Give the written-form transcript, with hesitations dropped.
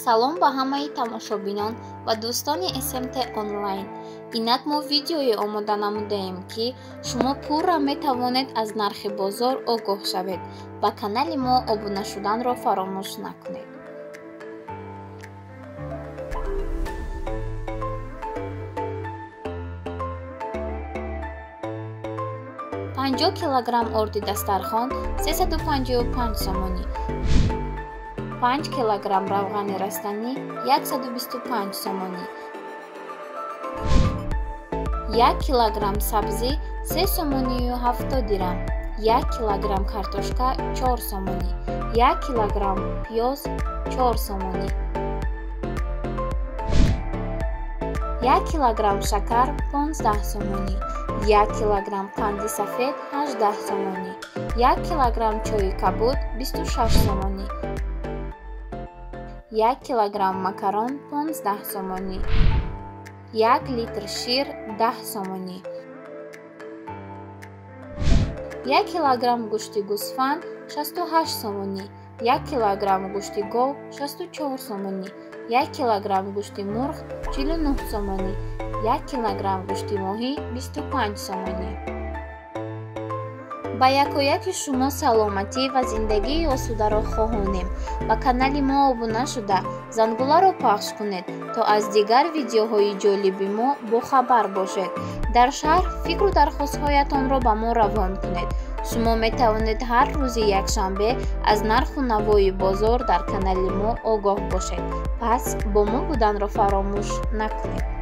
Салом ба ҳамаи тамошобинон ва дӯстони СМТ онлайн. Инак мо видеое омода намудаем, ки шумо пурра метавонед аз нархи бозор огоҳ шавед. Ба канали мо обуна шуданро фаромӯш накунед. 50 килограмм орди дастархон 355 сомонӣ, 5 килограмм равғани растанӣ 125 сомонӣ, 1 килограмм сабзӣ 3 сомонию 70 дирам, 1 килограмм картошка 4 сомонӣ, 1 килограмм пиёз 4 сомонӣ, 1 килограмм шакар 15 сомонӣ, 1 килограмм қанди сафед 18 сомонӣ, 1 килограмм чойи кабуд 26 сомонӣ, 1 килограмм макарон 15 сомонӣ, 1 литр шир 10 сомонӣ, 1 килограмм гӯшти гӯсфанд 68 сомонӣ, 1 килограмм гӯшти гов 64 сомонӣ, 1 килограмм гӯшти мурғ 49 сомонӣ, 1 килограмм гӯшти моҳӣ 25 сомонӣ. Ба якояки шумо саломатӣ ва зиндагии осударо хоҳонем. Ба канали мо обуна шуда, зангуларо пахш кунед, то аз дигар видеоҳои ҷолиби мо бохабар бошед. Дар шарҳ фикру дархостҳоятонро ба мо равон кунед. Шумо метавонед ҳар рӯзи якшанбе аз нарху навои бозор дар канали мо огоҳ бошед. Пас бо мо буданро фаромӯш накунед.